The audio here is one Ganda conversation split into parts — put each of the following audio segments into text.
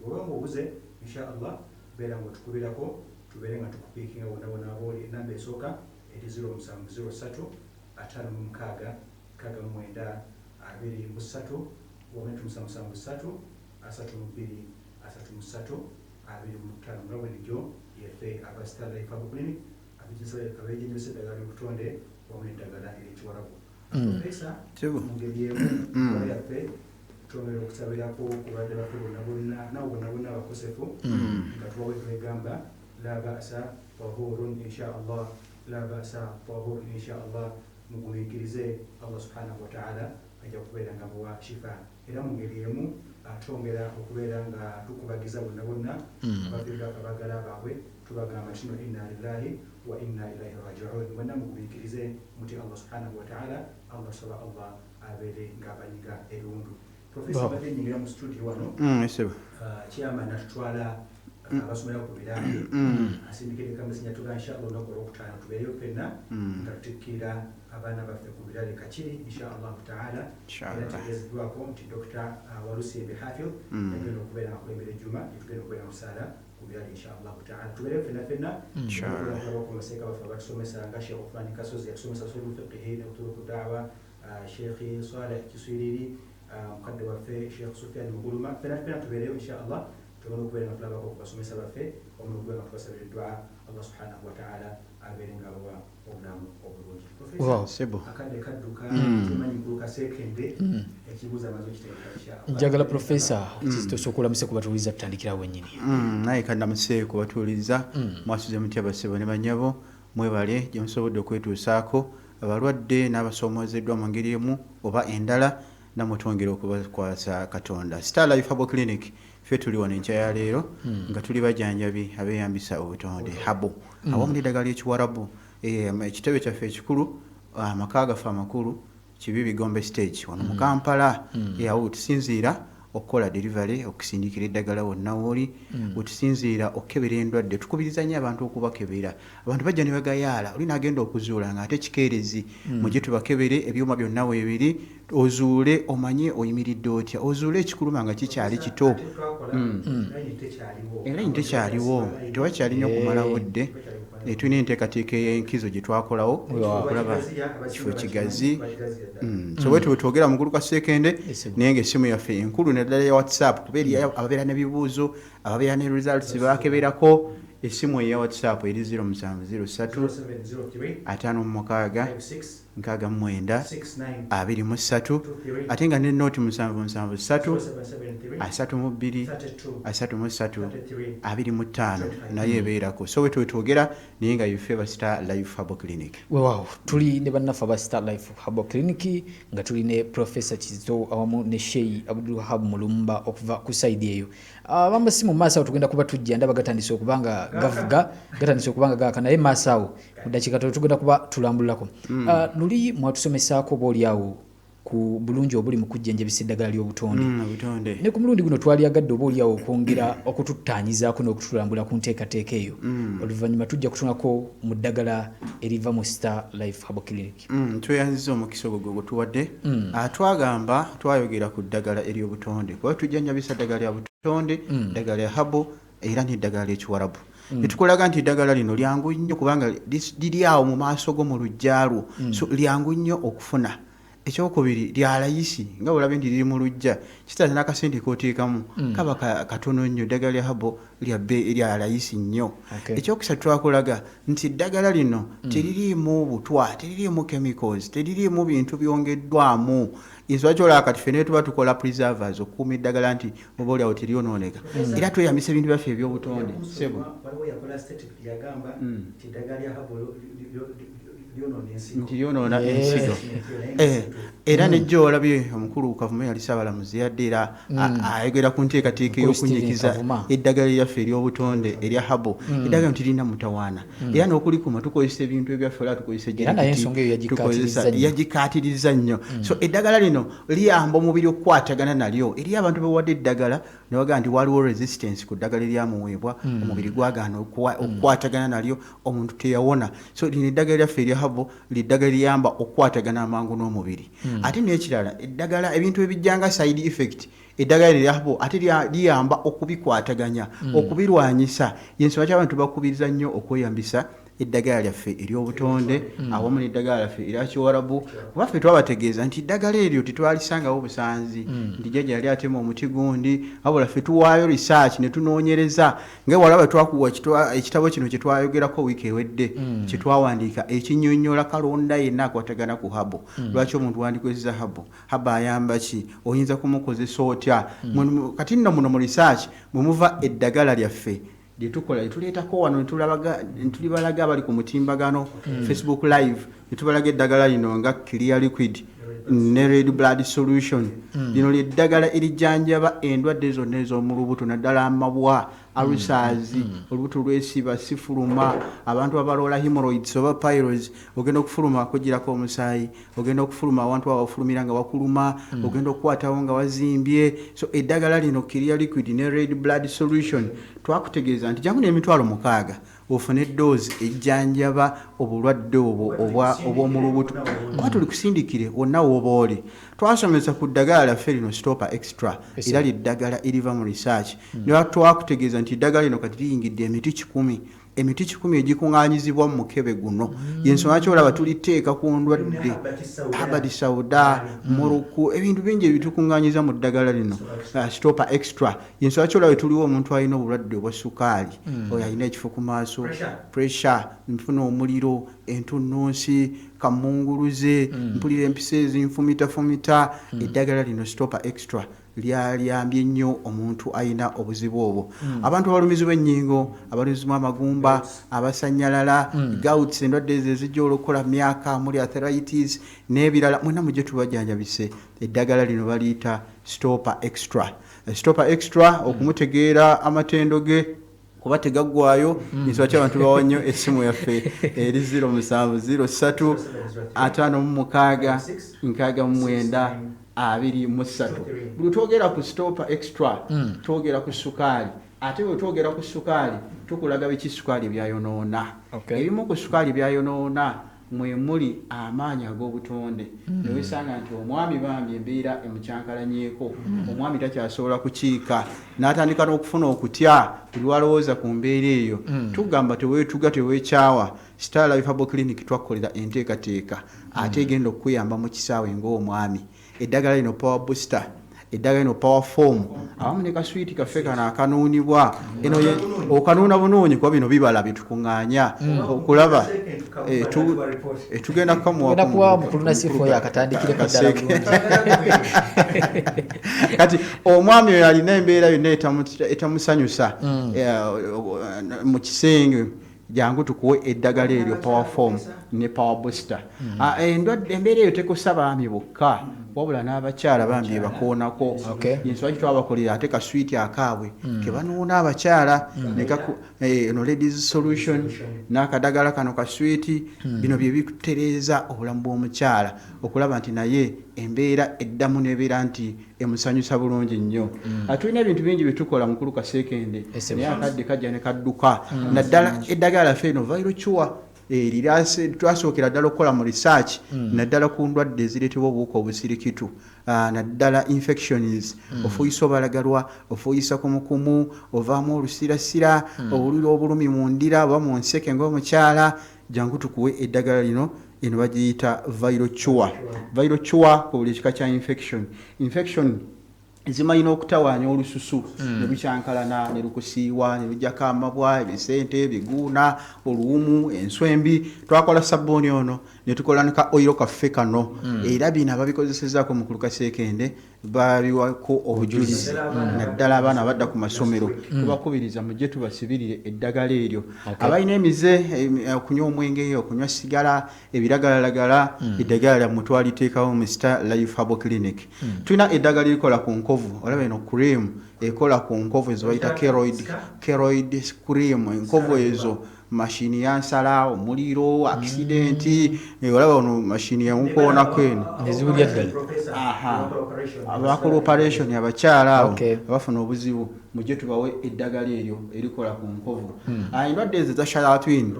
Oba nga obuze, inshallah beera nga otukubirako, tubeere nga tukupiikinga wonna wonna abooli. Enamba esooka eri 0703 56 69 23, oba 773 32 33 25. Nga bulijjo yeffe aba Star Life Herbal Clinic, abejenjebesa eddagala ly'obutonde wamu n'eddagala ery'ekiwarabu. Profesa, mu ngeri emu kola yaffe twongera okusabirako ku balwadde baffe bonna bonna, nabo bonna bonna abakosefu, nga tubawe twegamba la ba'sa tahurun insha Allah, la ba'sa tahurun insha Allah. Mugumiikirize, Allah subhanahu wa ta'ala ajja kubeera nga bawa shifa. Era mu ngeri emu twongera okubeera nga tukubagiza bonna bonna abafiiriddwako abaagala baabwe. Tubagamba kino, inna lillahi wa inna ilaihi rajiun. Mwenna mugumiikirize, muti Allah subhanahu wa ta'ala. Allah, tusaba Allah abeere ng'abanyiga ebiwundu. Profesa, badde nyingira mu studio wano, chairman atutwala abasomera ku birange, asindikire kamesinya tuga inshallah olunaku olwokutaano tubeereyo ffenna nga tutikkirira abaana baffe ku birale Kakiri, inshallahu taala. Era tegeezeddwako nti Dr Walusimbi Hafidh yagenda okubeera nga akulembera ejjuma gyetugenda okubeera mu saala ku birale, inshallahu taala. Tubeereyo ffenna ffenna okulaba ku baseeka baffe abatusomesa, nga Sheekh Uthmani Kasozi yatusomesa usulu fiqihi ne turuku da'wa, Sheekh Saleh Kiswiriri, mukadde waffe Sheekh Sufyan Muguluma. Ffenna ffenna tubeereyo inshallah, tugenda okubeera nga tulabako ku basomesa baffe wamu n'okubeera nga tubasabira eddua, Allah subhanahu wa taala abeere nga abawa obulamu obulungi. Akadde kadduka, kimanyi mukulu Kaseekende ekibuuzo amaze okitegeera inshallah. Njagala Profesa Kizito osooka olamuse kubatuuliza, tutandikirawo wennyini. Naye kandamuse kubatuuliza. Mwasuze mutya basebo ne banyabo? Mwebale gye musobodde okwetuusaako. Abalwadde n'abasoomozeddwa mu ngeri emu oba endala, nammwe twongera okubakwasa Katonda. Star Life Herbal Clinic, ffe tuli wano enkya ya leero nga tuli bajanjabi abeeyambisa obutonde, herbal, awamu n'eddagala ly'ekiwarabu. Ekitebe kyaffe ekikulu, amaka gaffe amakulu, Kibibi Gombe Stage wano mu Kampala. Awo wetusinziira okukola delivery, okusindikira eddagala wonna wooli, wetusinziira okukebera endwadde. Tukubiriza nnyo abantu okubakebera. Abantu bajja ne bagayaala, oli n'agenda okuzuula nga ate kikeerezi. Mujje tubakebere, ebyuma byonna weebiri, ozuule omanye oyimiridde otya, ozuule ekikuluma nga kikyali kito. Elayini tekyaliwo, tewakyali nnyo kumala budde. Tulina enteekateeka ey'enkizo gye twakolawo okulaba kifo kigazi. So bwe twogera mukulu Kasekende, naye nga essimu yaffe enkulu naddala ya WhatsApp, kuba eri ababeera n'ebibuuzo, ababeera ne results bakeberako, essimu eya WhatsApp eri 0703 56 69 23, ate nga ne nooti 773 32 33 25 naye ebeerako. So bwe twetwogera, naye nga yeffe ba Star Life Herbal Clinic. Weewaawo, tuli ne bannaffe aba Star Life Herbal Clinic, nga tuli ne Profesa Kizito awamu ne Sheyi Abdulwahab Mulumba okuva ku side eyo. Abamasimu maaso awo tugenda kuba tujja, ndaba gatandise okuba nga gavuga, gatandise okuba nga gaaka, naye maaso awo mu ddakiika tono tugenda kuba tulambululako. Luli mwatusomesaako oba oli awo ku bulungi obuli mu kujjanjabisa eddagala ly'obutonde. Ne ku mulundi guno twalyagadde oba oli awo okwongera okututtaanyizaako n'okutulambula ku nteekateeka eyo. Oluvannyuma tujja kutunako mu ddagala eriva mu Star Life Herbal Clinic. Tweyanziza omukisa ogwo gwe gutuwadde. Twagamba twayogera ku ddagala ery'obutonde, kuba tujjanjabisa ddagala lya butonde, ddagala lya herbal era n'eddagala ly'ekiwarabu. Netukulaga nti eddagala lino lyangu nnyo kubanga liri awo mu maaso go mu luggya lwo, so lyangu nnyo okufuna. Ekyokubiri, lya layisi, nga bwolabye nti liri mu luggya, kitegeeza n'akasente k'oteekamu kaba katono nnyo. Eddagala lya herbal lya layisi nnyo. Ekyokusatu, twakulaga nti eddagala lino teririimu butwa, teririimu chemicals, teririimu bintu byongeddwamu. Ensonga kyolaba kati ffe ne tuba tukola preservers okukuuma eddagala nti oba oliawo teryonooneka, era tweyambisa ebintu byaffe ebyobutonde. Sebo, waliwo yakola statement, yagamba nti eddagala lya herbal lyonoona ensigo. Nti lyonoona ensigo. Era nejjo olabye omukulu Kavuma yali Ssaabalamuzi yadde era ayogera ku nteekateeka ey'okunyikiza eddagala lyaffe ery'obutonde erya herbal. Eddagala tirina mutawaana, era n'okulikuuma tukozesa ebintu ebyaffe, olaba tukozesa yagikaatiriza nnyo. So eddagala lino liyamba omubiri okukwatagana nalyo. Eri abantu bewadde eddagala ne bagamba nti waliwo resistance ku ddagala eryamuweebwa, omubiri gwagaana okukwatagana nalyo, omuntu teyawona. So lino eddagala lyaffe erya herbal lyeddagala liyamba okukwatagana amangu n'omubiri. Ate n'ekirala, eddagala ebintu ebijjanga side effect Eddagala lino lyabo ate liyamba okubikwataganya, okubirwanyisa. Yensonga ki abantu bakubiriza nnyo okweyambisa eddagala lyaffe ery'obutonde awamu n'eddagala lyaffe erya Kiwarabu, kuba ffe twabategeeza nti eddagala eryo tetwalisangawo busanzi nti jjajja yali atema omuti gundi, wabula ffe tuwaayo research ne tunoonyereza. Nga walaba twakuwa ekitabo kino kye twayogerako wiiki ewedde, kye twawandiika ekinnyonnyola kalonda yenna akwatagana ku herbal. Lwaki omuntu wandikozesa herbal? Herbal ayamba ki? Oyinza kumukozesa otya? Kati nno muno mu research mwe muva eddagala lyaffe lyetukola, lyetuleetako wano netulibalaga abali ku mutimbagano Facebook Live, netubalaga eddagala lino nga Clear Liquid ne Red Blood Solution. Lino lyeddagala erijjanjaba endwadde zonna ez'omu lubuto, naddala amabwa, ulcers, olubuto lwesiba, sifuluma, abantu abalwala hemorrhoids oba piles, ogenda okufuluma kugirako omusaayi, ogenda okufuluma awantu awo wafulumira nga wakuluma, ogenda okukwatawo nga wazimbye. So eddagala lino Clear Liquid ne Red Blood Solution, twakutegeeza nti jangu n'6,000 ofune doozi ejjanjaba obulwadde obwo obw'omu lubuto, oba tuli kusindikire wonna w'oba oli. Twasomesa ku ddagala lyaffe lino Stopa Extra, era lyeddagala eriva mu research. Ne twakutegeeza nti eddagala lino kati liyingidde emiti 100, emiti 100 egikuŋŋaanyizibwa mu mukebe guno. Yensonga ki olaba tuliteeka ku ndwadde habati sauda, muruku, ebintu bingi ebitukuŋŋaanyiza mu ddagala lino Stopa Extra. Yensonga ki olaba tuliwo omuntu alina obulwadde obwa sukaali, oyo alina ekifo ku maaso, pressure, nfuna omuliro, entunnunsi, kamunguluze, mpulira empisa ezinfumitafumita, eddagala lino Stopa Extra lyalyambye nnyo omuntu alina obuzibu obwo. Abantu abalumizibwa ennyingo, abalumizibwa amagumba, abasanyalala, gouts, endwadde ezo ezijja olukola myaka, muli arthritis n'ebirala, mwenna mujje tubajjanjabise. Eddagala lino baliyita Stopa Extra. Stopa Extra okumutegeera amatendo ge kuba tegaggwayo, nsaba ki abantu bawa nnyo essimu yaffe eri 0703 56 69 23. Buli twogera ku Stopa Extra, twogera ku sukaali, ate bwe twogera ku sukaali tukulaga biki sukaali byayonoona. Ebimu ku sukaali byayonoona mwe muli amaanyi ag'obutonde, newesanga nti omwami bambi embeera emukyankalanyeeko, omwami takyasobola kukiika, n'atandika n'okufuna okutya buli lwalowooza ku mbeera eyo. Tugamba teweetuga, teweekyawa. Star Life Herbal Clinic twakukolera enteekateeka ate egenda okukuyamba mu kisaawe ng'omwami. Eddagala lino Power Booster, eddagala lino Power Form, awamu ne kaswiti kaffe kano akanuunibwa eno okanuuna bunuunyi, kuba bino bibala byetukuŋŋaanya okulaba tugenda kukamuwa. Kuwa mukulu Nasifu oyo akatandikireko ddala bulungi. Kati omwami oyo alina embeera yonna etamusanyusa mu kisenge, jangu tukuwe eddagala eryo Power Form ne Power Booster. Endwadde embeera eyo tekosa baami bokka, wabula n'abakyala bambi ebakoonako. Ensonga ki twabakolera ate kaswiti akaabwe kebanuuna abakyala eno Ladies Solution n'akadagala kano kaswiti. Bino bye bikutereeza obulamu bw'omukyala okulaba nti naye embeera eddamu nebeera nti emusanyusa bulungi nnyo. Tulina ebintu bingi byetukola, mukulu Kaseekende, naye akadde kajja ne kadduka, naddala eddagala lyaffe eno Viral Cure twasookera ddala okukola mu research, naddala ku ndwadde ezireetebwa obuwuka obusirikitu, naddala infections, ofuuyisa obalagalwa, ofuuyisa kumukumu, ovaamu olusirasira, owulira obulumi mu ndira oba mu nseke ng'omukyala, jangu tukuwe eddagala lino. Eno bagiyita Viral Cure. Viral Cure ku buli kika kya infection. Infection zimanyi n'okutawaanya olususu ne lukyankalana ne lukusiiwa ne lujjako amabwa, ebisente, ebiguuna, oluwumu, enswembi. Twakola sabbuuni ono ne tukola ne ka oil kaffe kano, era bino ababikozesezaako, mukulu Kaseekende, babiwako obujulizi, naddala abaana abadda ku masomero. Tubakubiriza mujje tubasibirire eddagala eryo. Abalina emize okunywa omwenge, okunywa sigala, ebiragalalagala, eddagala lyammwe twaliteekawo mu Star Life Herbal Clinic. Tulina eddagala erikola ku nkovu. Olaba eno cream ekola ku nkovu ezo bayita keloid cream. Enkovu ezo mashini yansala omuliro, accident, olaba ono mashini yamukoonako eno. Neziwulya ddala. Aha. Abakola operation, abakyala abo abafuna obuzibu, mujje tubawe eddagala eryo erikola ku nkovu. Endwadde ezo eza shayatin,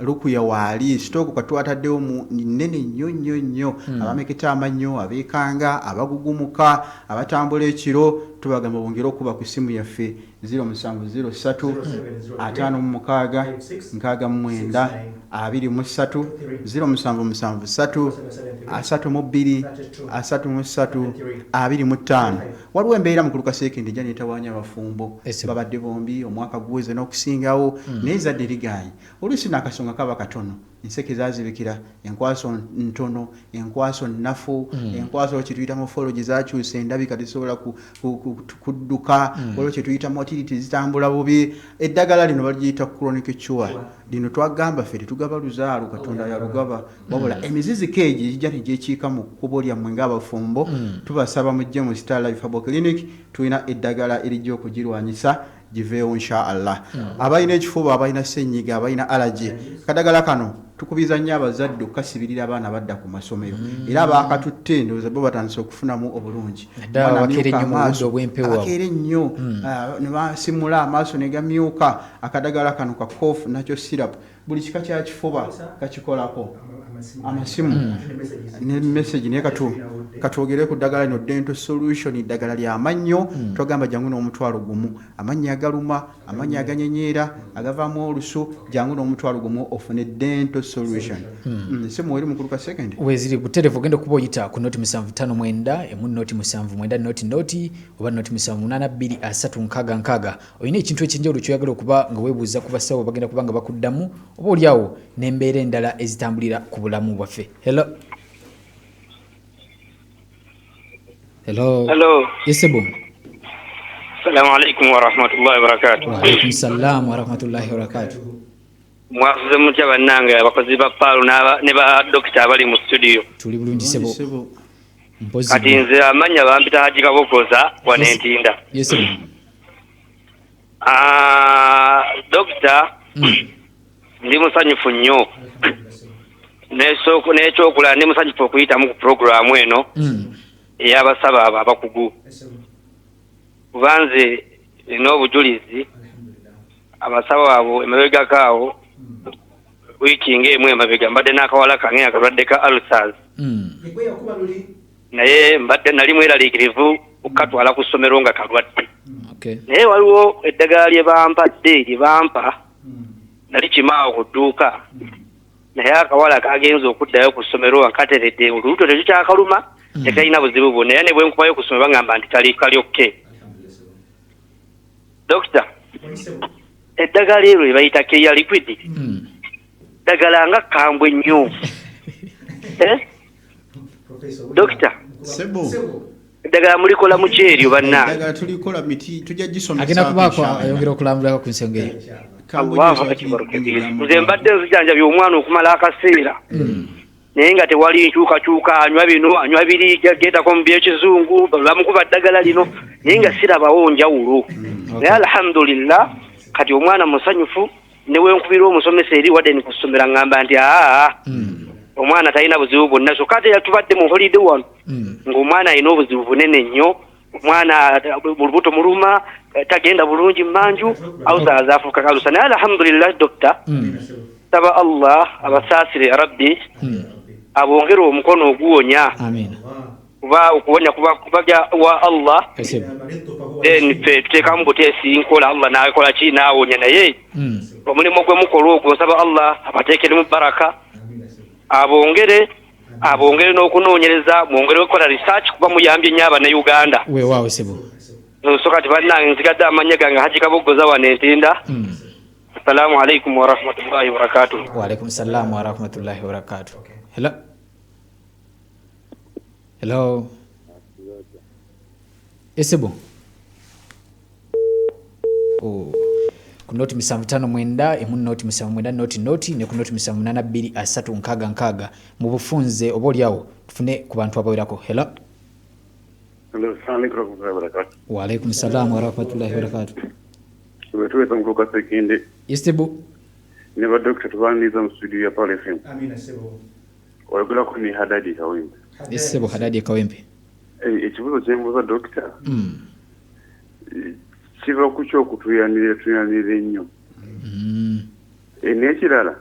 lukuya waali stock katwataddewo mu nnene nnyo nnyo nnyo. Abameketa amannyo, abeekanga, abagugumuka, abatambula ekiro. Tubagamba bongere okuba ku simu yaffe 0703 56 69 23, 0773 32 33 25. Waliwo embeera, mukulu Kaseekende, ejja netawaanya abafumbo. Babadde bombi omwaka guweze n'okusingawo, naye ezadde ligaanyi. Oluusi n'akasonga kaba katono, enseke zazibikira, enkwaso ntono, enkwaso nnafu, enkwaso kyetuyita morphology zakyusa endabika, tezisobola kudduka. Waliwo kyetuyita motility, zitambula bubi. Eddagala lino baliyita chronic cure. Lino twagamba ffe tetugaba luzaalo, Katonda yalugaba, wabula emiziziko egyo egijja negyekiika mu kkubo lyammwe ng'abafumbo, tubasaba mujje mu Star Life Herbal Clinic. Tulina eddagala erijja okugirwanyisa giveewo, inshaallah. Abalina ekifuba, abalina senyiga, abalina allergy, kadagala kano tukubiza nnyo abazadde okukasibirira abaana badda ku masomero, era abakatutte ndowooza bo batandise okufunamu obulungi. Naddala Omwana abakeera amyuka ennyo mu budde amaaso, obw'empewo abo. Abakeera ennyo, ne basimula amaaso ne gamyuka. Akadagala kano ka cough nakyo syrup, buli kika kya kifuba kakikolako. Amasimu ne message, naye katwogere ku ddagala lino, Dental Solution, ddagala lya mannyo. Twagamba jangu n'10,000. Amannyo agaluma, amannyo aganyenyeera, agavaamu olusu, jangu n'10,000 ofune Dental Solution. Simu eri, mukulu Kasekende. Weziri buterevu. Ogenda okuba oyita ku 0 759 emu 0 7 9 0 0 oba 0 7 8 2 3 6 6. Olina ekintu ekyenjawulo kyoyagala okuba nga weebuuza ku basawo, bagenda kuba nga bakuddamu, oba oliawo n'embeera endala ezitambulira ku bulamu bwaffe. Hello, hello. Hello. Yes ssebo. Assalamu alaikum warahmatullahi wabarakatuh. Waalaikum salaamu warahmatullahi wabarakatu. Mwasuze mutya bannange abakozi ba Paalu ne ba dokita abali mu studio? Tuli bulungi sebo. Ssebo. Mpozi. Kati nze amannya bampita Haji Kabogoza wano Entinda. Yes ssebo. Ah, dokita, ndi musanyufu nnyo. N'ekyokulala, ndi musanyufu okuyitamu ku puroguramu eno ey'abasawo abo abakugu, kuba nze nina obujulizi. Abasawo abo emabegako awo, wiiki ng'emu emabega, mbadde n'akawala kange nga kalwadde ka ulcers. Naye mbadde nali mweraliikirivu okukatwala ku ssomero nga kalwadde. Naye waliwo eddagala lye bampadde, lye bampa, nali kimaawo ku dduuka, naye akawala kagenza okuddayo ku ssomero nga kateredde, olubuto tekikyakaluma, tekalina buzibu bwonna. Era ne bwe nkubayo ku ssomero bagamba nti kali okay. Dokita, eddagala eryo lye bayita Clear Liquid, ddagala nga kambwe nnyo. Eh? Dokita. Sebo. Eddagala mulikola mu kyeryo bannange? Eddagala tulikola miti, tujja gisomesa. Agenda kubaako ayongera okulambulako ku nsonga eyo. Allahu akbar kabir. Nze mbadde nzijanjabya omwana okumala akaseera, naye nga tewali nkyukakyuka. Anywa bino, anywa biri, gendako mu byekizungu, bamukuba ddagala lino, naye nga sirabawo njawulo. Naye alhamdulillah, kati omwana musanyufu. Newenkubira omusomesa eri wadde ku ssomero, aŋŋamba nti aa, omwana talina buzibu bwonna. So kati tubadde mu holiday wano, ng'omwana alina obuzibu bunene nnyo. Omwana olubuto muluma, tagenda bulungi mmanju, ulcers afuuka kalusa. Naye alhamdulillah, dokita, saba Allah abasaasire ya rabbi, abongere omukono oguwonya. Amiina. Kuba okuwonya kuba kubaga wa Allah. Ssebo. Then ffe tuteekamu buteesi nkola, Allah nakola ki, naawonya. Naye omulimu gwe mukola ogwo, nsaba Allah abateekeremu baraka, abongere n'okunoonyereza, mwongere okukola research, kuba muyambye nnyo Abannayuganda. Weewaawo sebo. So kati bannange, nsigadde amannya gange Haji Kabogoza wano Entinda. Assalamu alaikum warahmatullahi wabarakatuh. Waalaikum salaamu warahmatullahi wabarakatu. Hello, hello. Esebo. Oh. Ku 0 759 emu 0 7 9 0 0 ne ku 0 7 8 2 3 6 6. Mu bufunze, oba oliawo tufune ku bantu abawerako. Hello. Hello, assalamu alaikum warahmatullahi wabarakatuh. Waalaikum salaamu warahmatullahi wabarakatu. Tuweza mukulu Kasekende. Yes ssebo. Ne ba dokita, tubaniriza mu studio ya Pearl FM. Amina sebo. Oyogerako ne Hadadi Kawempe. Yes ssebo, Hadadi Kawempe. Ekibuuzo kyembuuza dokita, kiva ku kyokutuyanira tuyanira ennyo. N'ekirala,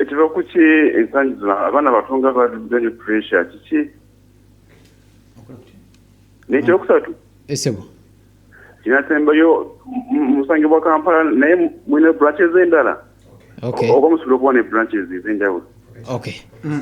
kiva ku ki ensangi zino abaana bato nga balina pressure kiki? N'ekyokusatu, Esebo. Kinasembayo, musangibwa Kampala, naye mulina branches endala? Okay. Oba musobola okuba ne branches ez'enjawulo? Okay.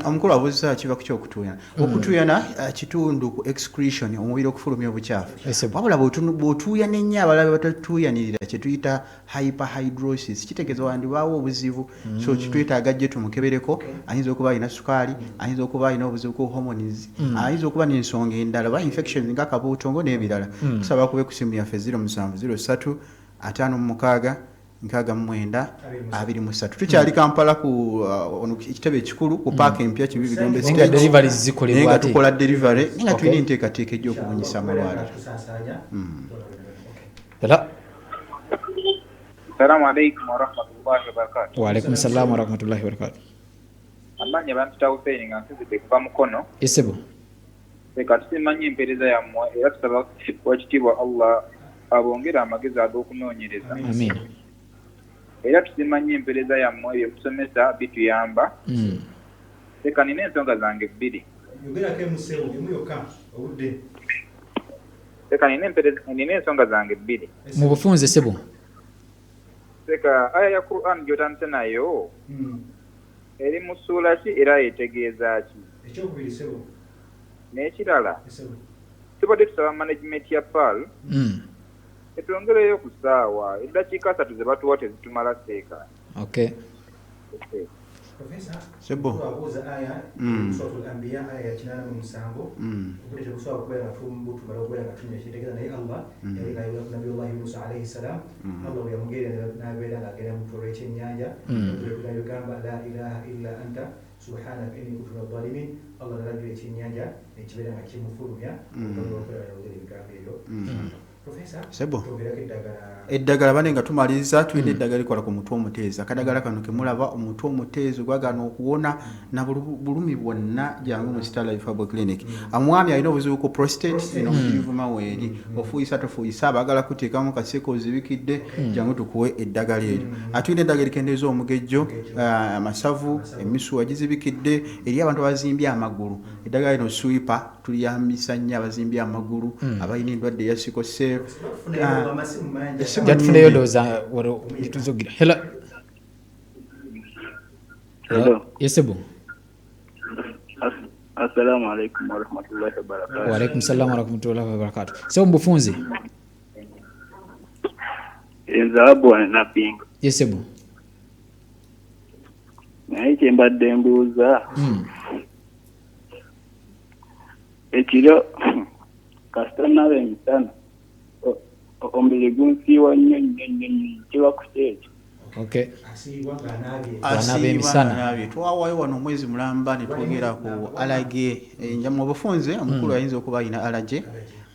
Omukulu abuuza kiva ku kyokutuuyana. Okutuuyana kitundu ku excretion, omubiri okufulumya obukyafu. Esebo. Wabula bw'otuuyana ennyo, abalala batatuuyanirira, kye tuyita hyperhidrosis, kitegeeza wandibaawo obuzibu. So kitwetaaga jje tumukebereko. Ayinza okuba alina sukaali, ayinza okuba alina obuzibu ku hormones, ayinza okuba n'ensonga endala oba infections nga kabuutongo n'ebirala. Tusaba kube ku simu yaffe 0703 56 69 23. Tukyali Kampala ku ono ekitebe ekikulu ku paaka empya Kibibi Gombe Naye nga Stage. deliveries Naye zikolebwa nga ate. Tukola delivery, naye nga tulina enteekateeka ejja okubunyisa amalwaliro. Tusaasaanya. Hello. Assalamu alaikum warahmatullahi wabarakatu. Waalaikum salaam warahmatullahi wabarakatu. Amannya bampita Hussein nga nsinzidde kuva Mukono. Esebo. Leka tusiima nnyo empeereza yammwe, era tusaba wakitiibwa Allah abongere amagezi ag'okunoonyereza. Amiina. Era tusiima nnyo empeereza yammwe, ebyokusomesa bituyamba. Leka nina ensonga zange bbiri. Yogerako emuseewo emu yokka, obudde. Leka nina ensonga zange bbiri. Mu bufunze, sebo. Leka aya ya Quran gy'otandise nayo eri mu ssuula ki era etegeeza ki? Ekyokubiri, sebo. N'ekirala, Esebo. tubadde tusaba management ya PAL etwongereyo ku ssaawa, eddakiika 30 ze batuwa tezitumala seeka. Okay. Profesa. Sebo. Twabuuza aya Suratul Anbiya, aya ya 87. Obudde tebusobola kubeera nga tumala okubeera nga tunywa ekitegeeza, naye Allah yali ng'ayogera ku Nabiyullahi Musa alaihi salam. Allah bwe yamugerera n'abeera ng'agenda mu kutwala ekyennyanja, yagamba la ilaha illa anta subhanaka inni kuntu min adh-dhalimin. Allah nalagira ekyennyanja nekibeera nga kimufulumya okubeera yogera ebigambo ebyo. Profesa. Sebo. Twongerako eddagala. Eddagala bane nga tumaliriza, tulina eddagala likola ku mutwe omuteezi. Akadagala kano kemulaba, omutwe omuteezi gwagaana okuwona na bulumi bwonna, jangu mu Star Life Herbal Clinic. Omwami alina obuzibu ku prostate, eno mugirivuma weeri, ofuuyisa tofuuyisa, abaagala kuteekamu kaseko ozibikidde, jangu tukuwe eddagala eryo. Atulina eddagala erikendeeza omugejjo, amasavu, emisuwa gizibikidde, eri abantu abazimbye amagulu. Eddagala lino swipa tuliyambisa nnyo abazimbye amagulu, abalina endwadde eya sickle cell. Tufunayo amasimu mangi. Essimu Jatufuneyo nnyingi. ndowooza wano gyetuzogira. Hello. Hello. Yesebo. Assalamu alaikum warahmatullahi wabarakatuh. Waalaikum salaam warahmatullahi wabarakatu. Sebo, mu bufunze. Nze Abu Nabbingo. Yesebo. Naye kye mbadde mbuuza, ekiro kasita naba emisana, omubiri gunsiiwa nnyo nnyo nnyo nnyo, kiba ku ki ekyo? Okay. Asiibwa ng'anaabye. Anaaba emisana. Anaabye. Twawaayo wano omwezi mulamba ne twogera ku allergy. Nja mu bufunze, omukulu ayinza okuba alina allergy,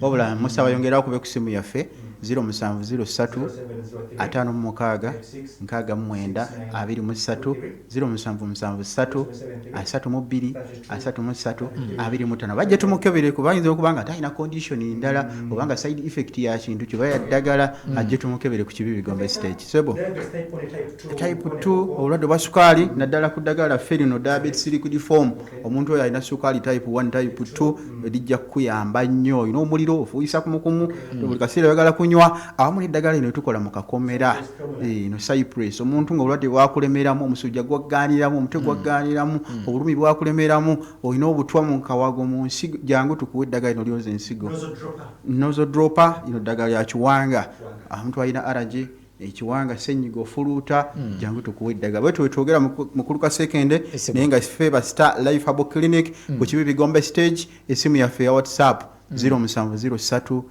wabula musaba yongeraho kube ku simu yaffe 0703 56 69 23, 0773 32 33 25. Bajje tumukebere, kuba ayinza okuba nga talina condition ndala obanga side effect ya kintu kiba ya ddagala. Ajje tumukebere ku Kibibi Gombe Stage, sebo. Diabetes type 1 ne type 2. Type 2, obulwadde bwa sukaali, naddala ku ddagala laffe lino diabetes liquid form. Omuntu oyo alina sukaali type 1, type 2, lijja kukuyamba nnyo. Olina omuliro, ofuuyisa kumukumu buli kaseera, oyagala kunywa, awamu n'eddagala lino tukola mu kakomera. Eno cypress, omuntu nga obulwadde bwakulemeramu, omusujja gwagganiramu, omutwe gwagganiramu, obulumi bwakulemeramu, olina obutwa mu kawago, mu nsigo, jangu tukuwe eddagala lino lyoza ensigo. Nozo dropper. Nozo dropper, lino ddagala lya kiwanga. Omuntu alina allergy, ekiwanga, senyiga ofuluuta, jangu tukuwa eddagala. Bwe twetwogera mukulu Kasekende. Ese Naye nga ffe ba Star Life Herbal Clinic ku Kibibi Gombe Stage, esimu yaffe ya WhatsApp 0703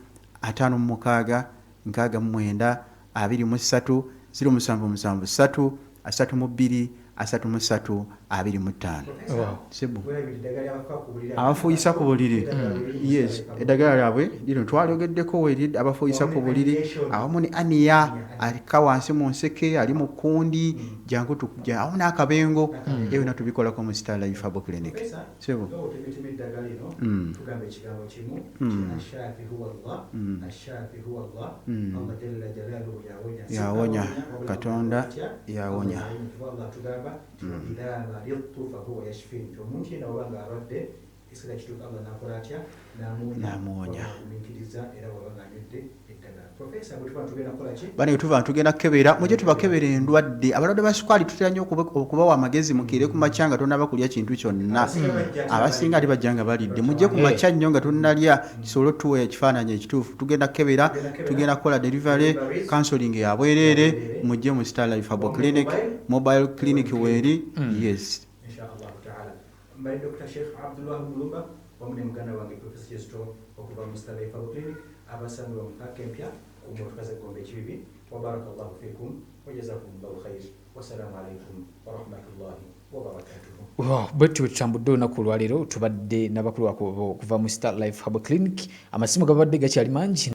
56 69 23, 0773 32 33 25. Wow. Sebo. Werabira eddagala ly'abafa ku buliri. Abafuuyisa ku buliri. Eddagala liri Yes, eddagala lyabwe lino twalyogeddeko weri, abafuuyisa ku buliri awamu ne hernia, alika wansi mu nseke, ali mu kkundi, jangu tukujja, awamu n'akabengo, ebyo byonna tubikolako mu Star Life Herbal Clinic. Professor, Sebo. nga otemetema eddagala lino, tugamba ekigambo kimu, ashafi huwa Allah, ashafi huwa Allah. Allah jalla jalaaluhu yawonya. Si Yawonya. awonya, wabula Katonda atya? yawonya. Allah yawonya. Allah atugamba nti idha maridtu fahuwa yashfin, nti omuntu yenna oba nga alwadde Ekiseera kituuka Allah n'akola atya? N'amuwonya. N'amuwonya. Gumiikiriza era bw'aba ng'anywedde eddagala. Profesa, bwe tuba tugenda kukola ki? Bane tuva tugenda kukebera, mujje tubakebera endwadde. Abalwadde ba sukaali tutera nnyo okubawa amagezi, mukiire ku makya nga tonaba kulya kintu kyonna. Abasinga bajja Abasinga ate bajja nga balidde. Mujje ku makya nnyo nga tonnalya, kisobole otuwa ekifaananyi ekituufu. Tugenda kukebera, tugenda kukola delivery, counseling ya bwereere. Mujje mu Star Life Herbal Clinic, mobile clinic weeri. Yes. Inshallah taala. Mbali Dr Sheikh Abdullah Mulumba wamu ne muganda wange Profesa Kizito okuva mu Star Life Herbal Clinic, abasangibwa mu paaka empya ku motoka z'eggombe ekibibi. Wa barakallahu fikum wa jazakumullahu khair, wassalamu alaikum warahmatullahi wabarakatuhu. Wow, bwe tutyo tutambudde olunaku olwaleero, tubadde n'abakulu okuva mu Star Life Herbal Clinic. Amasimu gabadde gakyali mangi.